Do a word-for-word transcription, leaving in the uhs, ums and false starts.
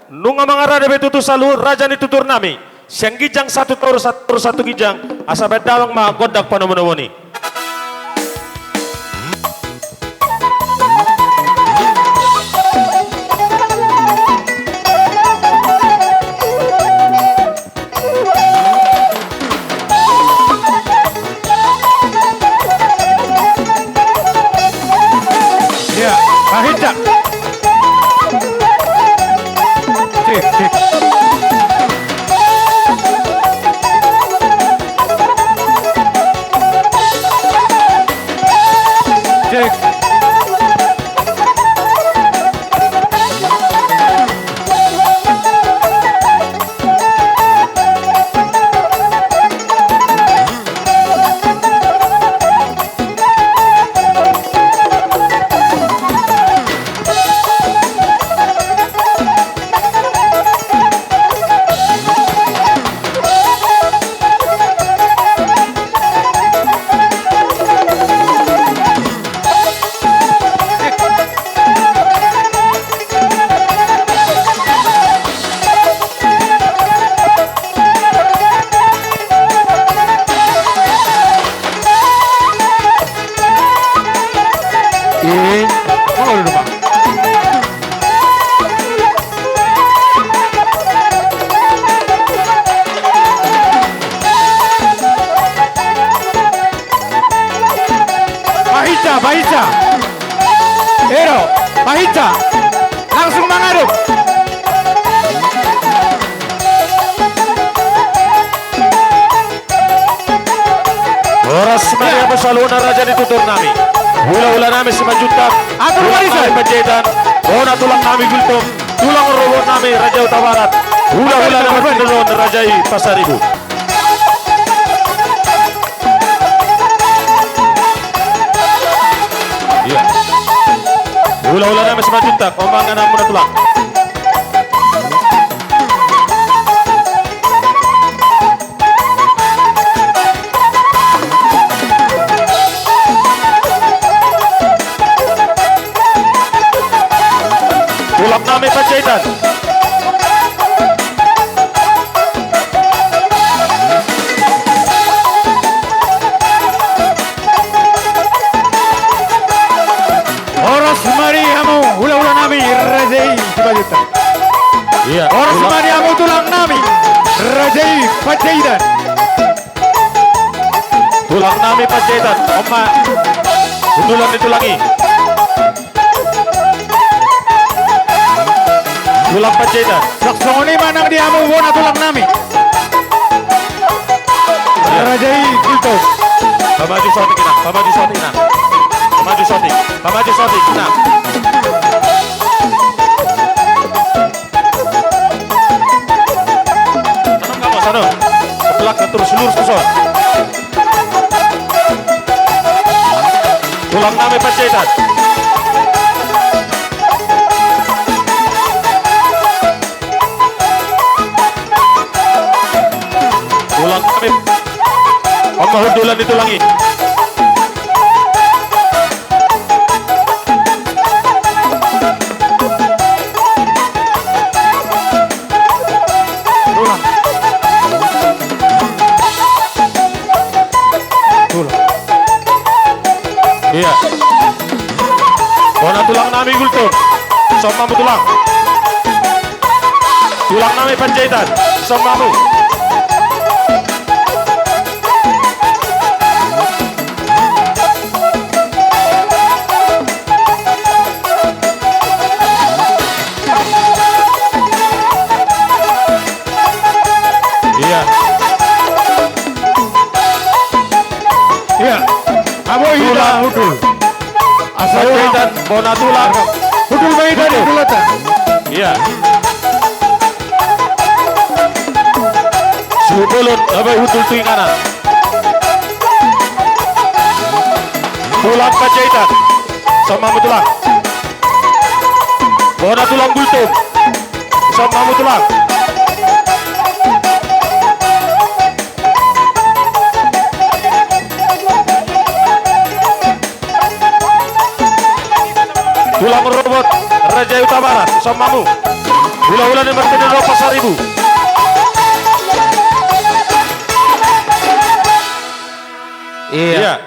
Nunga mangarade be tutu saluhut raja ni tutur nami. Sian ginjang satu toru, satu toru satu ginjang, asa baen damang ma gondang panomunomuna i. Iya, Pak Hinca. Cek, cek. Cek. Pak Hinca, Pak Hinca. Ero, Pak Hinca. Langsung mangadop. Horas ma di hamu saluhutna raja ni tutur nami. Hulahula nami Simanjuntak. Atur barisan. Tulang nami Panjaitan. Bona tulang nami Gultom. Tulang rorobot nami Raja Hutabarat. Hulahula nami Pandohan, Raja i Pasaribu. Iya. Hulahula nami Simanjuntak, ombang anakmuna tulang. Tulang nami Panjaitan. Horas ma di hamu hulahula nami raja i Simanjuntak. Iya. Horas ma di hamu tulang nami raja i Panjaitan. Tulang nami Panjaitan, on ma hundulan ni tulang i. Tulang Panjaitan. Songon i ma nang di hamu bona tulang nami. Iya. Raja i Gultom. Pamaju saotik inang, pamaju saotik inang. Pamaju saotik, pamaju saotik inang. Sanon, sanon. Belak terus lurus ke son. Tulang nami Panjaitan. Tulang nami. On ma hundulan ni tulang i. Tulang. Tulang. Iya. Bona tulang nami Gultom. Son ma hamu tulang. Tulang nami Panjaitan. Son ma hamu. Iya. Iya. Abo hita tulang. Hundul. Asa Panjaitan, bona tulang. Hundul ma hita di hundulanta. Iya. Suhut bolon, abai hundul tu inganan. Tulang Panjaitan. Son ma hamu tulang. Bona tulang Gultom. Son ma hamu tulang. Tulang rorobot Raja Hutabarat, son ma hamu. Hulahula ni Martin Ropa Saribu. Iya. Iya.